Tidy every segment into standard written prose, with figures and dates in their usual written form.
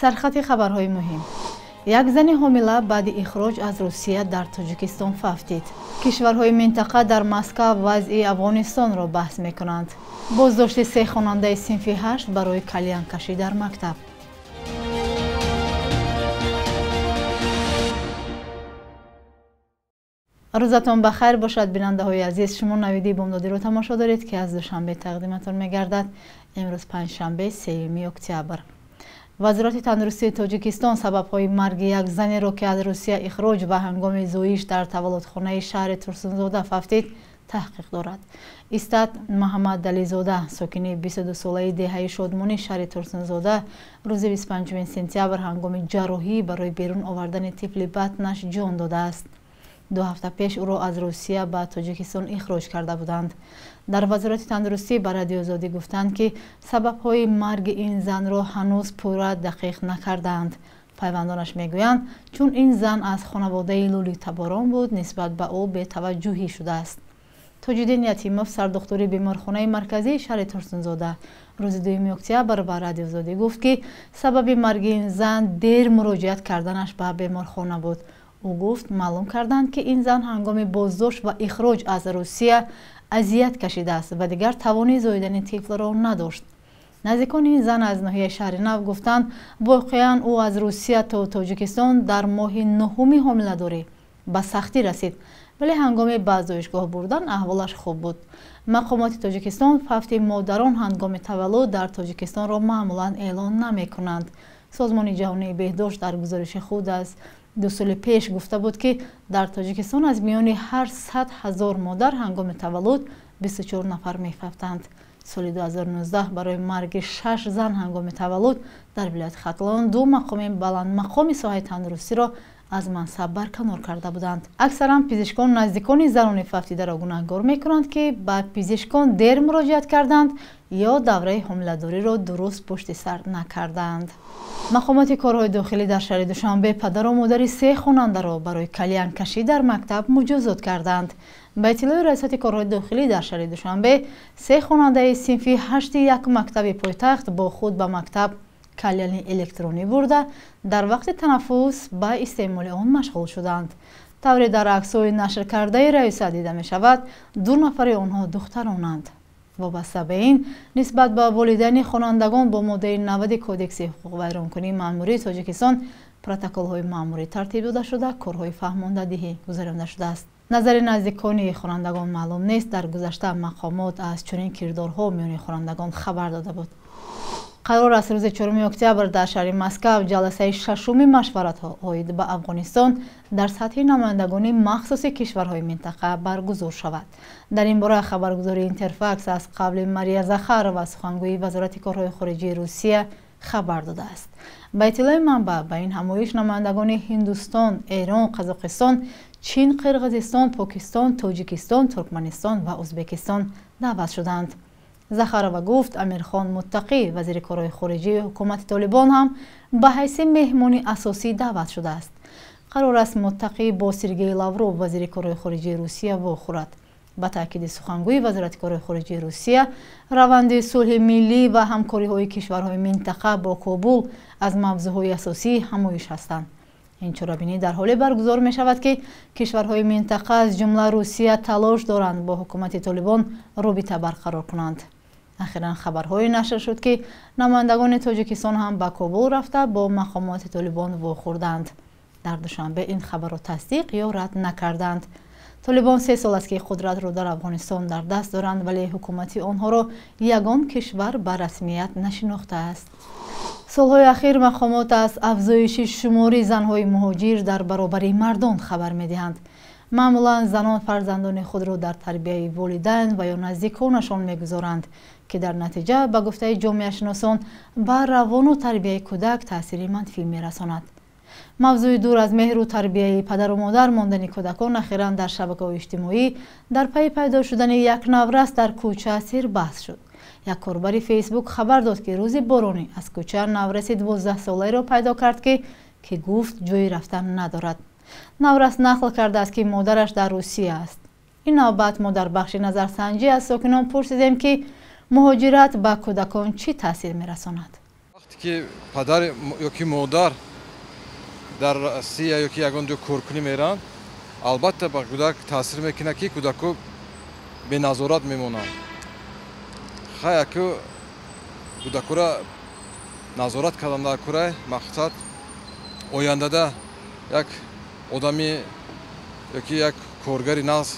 Сархати хабарҳои муҳим. Як зани ҳомила баъди ихроҷ аз Русия дар Тоҷикистон фавтид. Кишварҳои минтақа дар Москав вазъи Афғонистонро баҳс мекунанд. Боздошти се хонандаи синфи 8 барои калянкашӣ дар мактаб. Рӯзатон ба хайр бошад, бинандаҳои азиз. Шумо навиди бомдодиро тамошо доред, ки аз Душанбе тақдиматон мегардад. Имрӯз панҷшанбе, 3 октябр. Вазорати тандурустии Тоҷикистон сабабҳои марги як занеро, ки аз Русия ихроҷ ва ҳангоми зоиш дар таваллудхонаи шаҳри Турсунзода фавтид, таҳқиқ дорад. Истат Маҳаммадализода, сокини 22-солаи деҳаи Шодмонӣ шаҳри Турсунзода, рӯзи 25 сентябр ҳангоми ҷарроҳӣ барои берун овардани тифли батнаш ҷон додааст. 2 ҳафта пеш ӯро аз Русия ба Тоҷикистон ихроҷ карда буданд. Дар Вазорати тандурустӣ ба Радиоозодӣ гуфтанд, ки сабабҳои марги ин занро ҳанӯз пурра дақиқ накардаанд. Пайвандонаш мегӯянд, чун ин зан аз хонаводаи лӯлитаборон буд, нисбат ба ӯ бетаваҷҷӯҳӣ шудааст. Тоҷиддин Ятимов, сардухтури беморхонаи марказии шаҳри Турсунзода, рӯзи 2 октябр ба Радиоозодӣ гуфт, ки сабаби марги ин зан дер муроҷиат карданаш ба беморхона буд. Ӯ гуфт, маълум карданд, ки ин зан ҳангоми боздошт ва ихроҷ аз Русия азият кашидааст ва дигар тавони зоидани тифлро надошт. Наздикони ин зан аз ноҳияи шаҳри Нав гуфтанд, воқеан ӯ аз Русия то Тоҷикистон дар моҳи 9-уми ҳомиладорӣ ба сахтӣ расид, вале ҳангоми ба зоишгоҳ бурдан аҳволаш хуб буд. Мақомоти Тоҷикистон фавти модарон ҳангоми таваллуд дар Тоҷикистонро маъмулан эълон намекунанд. Созмони ҷаҳонии беҳдошт дар гузориши худ аз 2 соли пеш гуфта буд, ки дар Тоҷикистон аз миёни ҳар 100 000 модар ҳангоми таваллуд 24 нафар мефавтанд. Соли 2019 барои марги 6 зан ҳангоми таваллуд дар вилояти Хатлон 2 мақоми баландмақоми соҳаи тандурустиро аз мансаб барканор карда буданд. Аксаран пизишкон наздикони занони фавтидаро гунаҳгор мекунанд, ки ба пизишкон дер муроҷиат карданд ё давраи ҳомиладориро дуруст пушти сар накарданд. Мақомоти корҳои дохилӣ дар шаҳри Душанбе падару модари 3 хонандаро барои калянкашӣ дар мактаб муҷозот карданд. Ба иттилои раёсати корҳои дохилӣ дар шаҳри Душанбе, 3 хонандаи синфи 8 як мактаби пойтахт бо худ ба мактаб каляни электронӣ бурда, дар вақти танаффус ба истеъмоли он машғул шуданд. Тавре дар аксҳои нашркардаи раёсат дида мешавад, 2 нафари онҳо духтаронанд. Вобаста ба ин, нисбат ба волидайни хонандагон бо моддаи 90 кодекси ҳуқуқвайронкунии маъмурии Тоҷикистон протоколҳои маъмурӣ тартиб дода шуда, корҳои фаҳмондадиҳӣ гузаронда шудааст. Назари наздикони хонандагон маълум нест. Дар гузашта мақомот аз чунин кирдорҳо миёни хонандагон хабар дода буд. Қарор аст рӯзи 4 октябр дар шаҳри Москав ҷаласаи 6-уми машваратҳо оид ба Афғонистон дар сатҳи намояндагони махсуси кишварҳои минтақа баргузор шавад. Дар ин бора хабаргузории Интерфакс аз қавли Мария Захарова, сухангӯи Вазорати корҳои хориҷии Русия, хабар додааст. Ба иттилои манбаъ, ба ин ҳамоиш намояндагони Ҳиндустон, Эрон, Қазоқистон, Чин, Қирғизистон, Покистон, Тоҷикистон, Туркманистон ва Ӯзбекистон даъват шуданд. Захарова гуфт, Амирхон Муттақӣ, вазири корҳои хориҷии ҳукумати Толибон, ҳам ба ҳайси меҳмони асосӣ даъват шудааст. Қарор аст Муттақӣ бо Сергей Лавров, вазири корҳои хориҷии Русия, вохӯрад. Ба таъкиди сухангӯи Вазорати корҳои хориҷии Русия, раванди сулҳи миллӣ ва ҳамкориҳои кишварҳои минтақа бо Кобул аз мавзӯъҳои асосии ҳамоиш ҳастанд. Ин чорабинӣ дар ҳоле баргузор мешавад, ки кишварҳои минтақа аз ҷумла Русия талош доранд бо ҳукумати Толибон робита барқарор кунанд. Ахиран хабарҳое нашр шуд, ки намояндагони Тоҷикистон ҳам ба Кобул рафта бо мақомоти Толибон вохӯрданд. Дар Душанбе ин хабарро тасдиқ ё рад накарданд. Толибон 3 сол аст, ки қудратро дар Афғонистон дар даст доранд, вале ҳукумати онҳоро ягон кишвар ба расмият нашинохтааст. Солҳои ахир мақомот аз афзоиши шумори занҳои муҳоҷир дар баробари мардон хабар медиҳанд. Маъмулан занон фарзандони худро дар тарбияи волидайн ва ё наздиконашон мегузоранд, ки дар натиҷа, ба гуфтаи ҷомеашиносон, ба равону тарбияи кӯдак таъсири манфӣ мерасонад. Мавзӯи дур аз меҳру тарбияи падару модар мондани кӯдакон ахиран дар шабакаҳои иҷтимоӣ дар пайи пайдо шудани як наврас дар кӯча сербаҳс шуд. Як корбари Фейсбук хабар дод, ки рӯзи боронӣ аз кӯча навраси 12-солаеро пайдо кард, ки гуфт ҷои рафтан надорад. Наврас нақл кардааст, ки модараш дар Русия аст. Ин навбат мо дар бахши назарсанҷӣ аз сокинон пурсидем, ки муҳоҷират ба кӯдакон чӣ таъсир мерасонад. ки падар ё ки модар дар Россия ё ки ягон ҷо коркунӣ мераванд, албатта ба кӯдак таъсир мекунад, ки кӯдако беназорат мемонанд. Хай, аку кӯдакора назорат кардан дар курай, мақсад ояндада як одами ёки як коргари нағз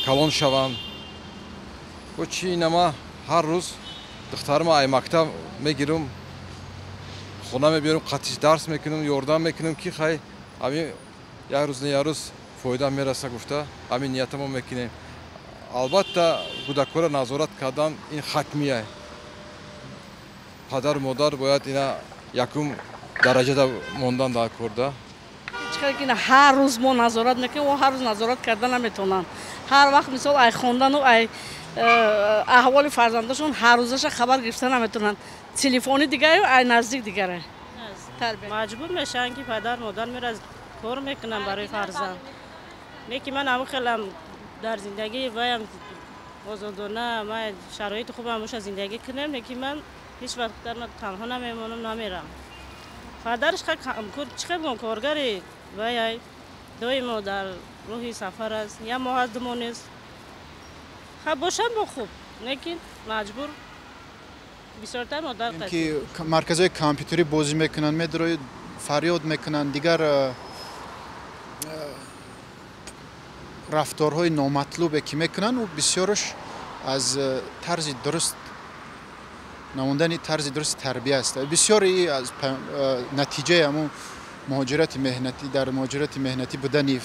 калон шаванд. Бо чи инама ҳар рӯз духтарма ай мактаб мегирам, хона мебиёрам, қатиш дарс мекунам, ёрдам мекунам, ки хай ами як рӯз не як рӯз фоида мераса гуфта, ҳамин ниятамо мекунем. Албатта, кӯдакҳоро назорат кардан ин ҳатмия. Падару модар бояд ина якум дараҷада мондан дар корда. Ҳар рӯз мо назорат мекунем, ҳар рӯз назорат карда наметавонанд. Ҳар вақт, мисол, ай хондану ай аҳволи фарзандашон ҳар рӯзаша хабар гирифта наметавонанд. Телефони дигарю ай наздик дигаре. Маҷбур мешаванд, ки падар модар мера кор мекунанд барои фарзанд. Не ки ман ҳамун хелам дар зиндагӣ ваям озодона, ман шароити хубам боша, зиндагӣ кунем, не ки ман ҳеҷ вақт танҳо намемонам, намерам. Падараш чӣ хел коргари вай, доимо дар роҳи сафар аст, як моҳ аст, 2 моҳ нест. Ха, бошад бо хуб, лекин маҷбур бисёртар модар. Ки марказҳои компютерӣ бозӣ мекунанд, медарои фарёд мекунанд, дигар рафторҳои номатлубе ки мекунанд, ӯ бисёраш аз тарзи дуруст намондани тарзи дурусти тарбия аст. Бисёри аз натиҷаи ҳамун муҳоҷирати меҳнатӣ, дар муҳоҷирати меҳнатӣ будани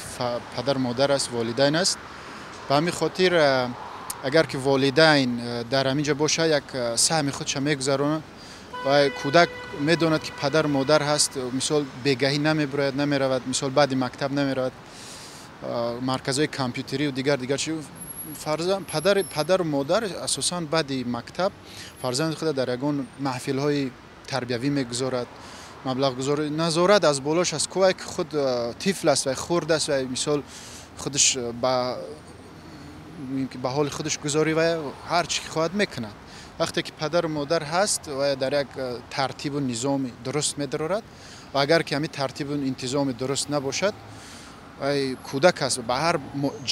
падар модар аст, волидайн аст. Ба ҳамин хотир, агар ки волидайн дар ҳамин ҷо бошад, як саҳми худша мегузаронад ва кӯдак медонад, ки падару модар ҳаст, мисол, бегаҳӣ намебирояд, намеравад, мисол, баъди мактаб намеравад марказҳои компютерию дигар дигар чи. Падару модар асосан баъди мактаб фарзанди худа дар ягон маҳфилҳои тарбиявӣ мегузорад, маблағгузор, назорат аз болош аст. Кӯвай ки худ тифл аст ва хурд аст ва мисол худаш ба ҳоли худаш гузорӣ ва ҳар чӣ ки хоҳад мекунад. Вақте ки падару модар ҳаст, ва дар як тартибу низоми дуруст медарорад, ва агар ки ҳамин тартибу интизоми дуруст набошад, вай кӯдак аст, ба ҳар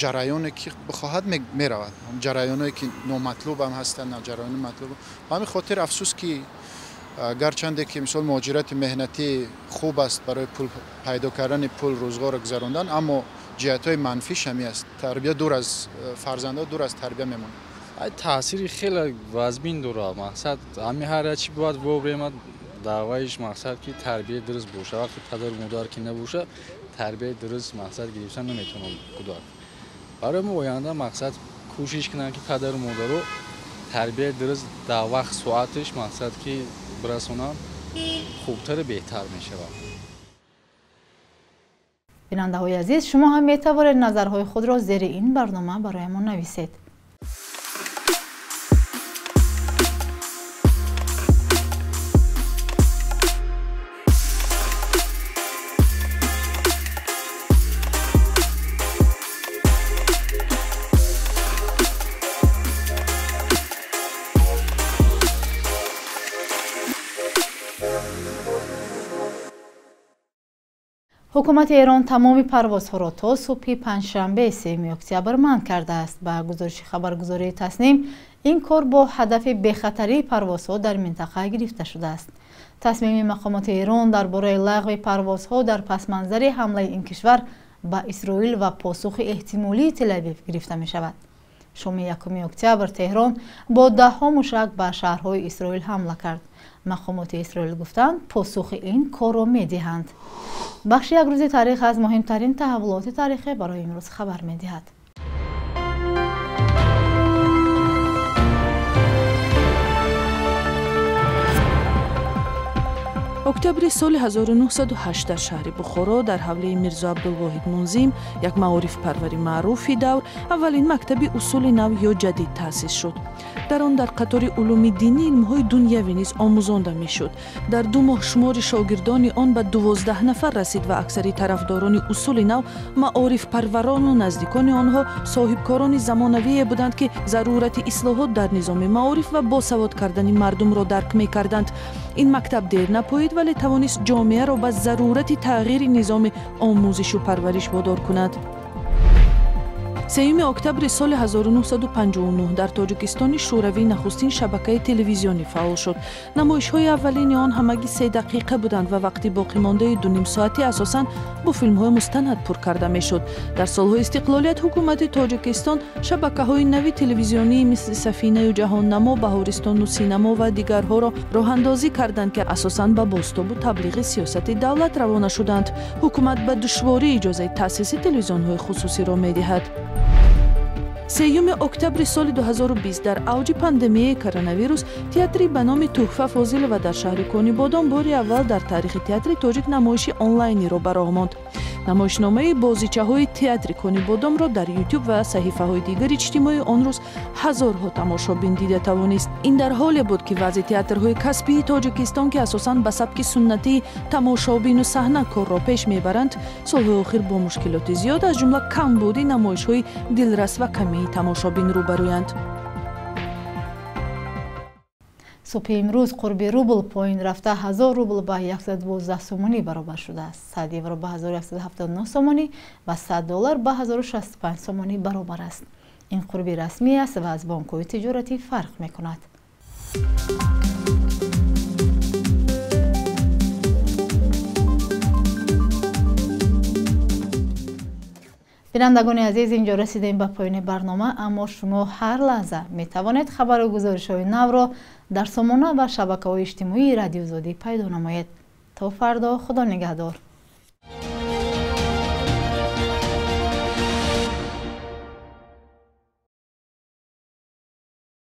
ҷараёне ки бихоҳад меравад, ҷараёное ки номатлубам ҳастанд, ҷараёни матлуб. Ба ҳамин хотир, афсӯс, ки гарчанде ки мисол муҳоҷирати меҳнатӣ хуб аст барои пул пайдо кардани, пул рӯзғорро гузарондан, аммо ҷиҳатҳои манфиш ҳамин аст: тарбия дур аз фарзандҳо, дур аз тарбия мемонад. Таъсири хеле вазмин дорад. Мақсад ҳами ҳар чи бояд воврема даъваиш, мақсад ки тарбияи дуруст бошад. Вақте падару модар ки набошад, тарбияи дуруст, мақсад, гирифта наметавонад кӯдак. Барои мо оянда, мақсад, кӯшиш кунанд, ки падару модаро тарбияи дуруст дар вақт соаташ, мақсад, ки бирасонанд, хубтару беҳтар мешавад. Бинандаҳои азиз, шумо ҳам метавонед назарҳои худро зери ин барнома барои мо нависед. Ҳукумати Эрон тамоми парвозҳоро то субҳи панҷшанбе, 3 октябр манъ кардааст. Ба гузориши хабаргузории Тасним, ин кор бо ҳадафи бехатарии парвозҳо дар минтақа гирифта шудааст. Тасмими мақомоти Эрон дар бораи лағви парвозҳо дар пасманзари ҳамлаи ин кишвар ба Исроил ва посухи эҳтимолии Телавив гирифта мешавад. Шоми 1 октябр Теҳрон бо даҳҳо мушак ба шаҳрҳои Исроил ҳамла кард. Мақомоти Исроил гуфтанд, посухи ин корро медиҳанд. Бахши «Як рӯзи таърих» аз муҳимтарин таҳаввулоти таърихӣ барои имрӯз хабар медиҳад. Октябри соли 1908 дар шаҳри Бухоро, дар ҳавлии Мирзо Абдулвоҳид Мунзим, як маорифпарвари маъруфи давр, аввалин мактаби усули нав ё ҷадид таъсис шуд. Дар он дар қатори улуми динӣ илмҳои дунявӣ низ омӯзонда мешуд. Дар 2 моҳ шумори шогирдони он ба 12 нафар расид ва аксари тарафдорони усули нав маорифпарварону наздикони онҳо соҳибкорони замонавие буданд, ки зарурати ислоҳот дар низоми маориф ва босавод кардани мардумро дарк мекарданд. Ин мактаб дер напоид, вале тавонист ҷомеаро ба зарурати тағйири низоми омӯзишу парвариш водор кунад. 3 октябри соли 1959 дар Тоҷикистони Шӯравӣ нахустин шабакаи телевизионӣ фаъол шуд. Намоишҳои аввалини он ҳамагӣ 3 дақиқа буданд ва вақти боқимондаи 2,5 соатӣ асосан бо филмҳои мустанад пур карда мешуд. Дар солҳои истиқлолият ҳукумати Тоҷикистон шабакаҳои нави телевизионии мисли Сафинаю Ҷаҳоннамо, Баҳористону Синамо ва дигарҳоро роҳандозӣ карданд, ки асосан ба бозтобу таблиғи сиёсати давлат равона шуданд. Ҳукумат ба душворӣ иҷозаи таъсиси телевизионҳои хусусиро медиҳад. 3 октябри соли 2020 дар авҷи пандемияи коронавирус театри ба номи Туҳфа Фозилова дар шаҳри Конибодом бори аввал дар таърихи театри тоҷик намоиши онлайниро ба роҳ монд. Намоишномаи бозичаҳои театри Конибодомро дар Ютуб ва саҳифаҳои дигари иҷтимоӣ он рӯз ҳазорҳо тамошобин дида тавонист. Ин дар ҳоле буд, ки вазъи театрҳои касбии Тоҷикистон, ки асосан ба сабки суннатии тамошобину саҳна корро пеш мебаранд, солҳои охир бо мушкилоти зиёд, аз ҷумла камбуди намоишҳои дилрас ва камии тамошобин рӯбарӯянд. Субҳи имрӯз қурби рубл поин рафта 1000 рубл ба 112 сомонӣ баробар шудааст. 100 евро ба 1179 сомонӣ ва 100 доллар ба 1065 сомонӣ баробар аст. Ин қурби расмӣ аст ва аз бонкҳои тиҷоратӣ фарқ мекунад. Бинандагони азиз, инҷо расидем ба поёни барнома, аммо шумо ҳар лаҳза метавонед хабару гузоришҳои навро дар сомона ва шабакаҳои иҷтимоии Радиоозодӣ пайдо намоед. То фардо, Худо нигаҳдор.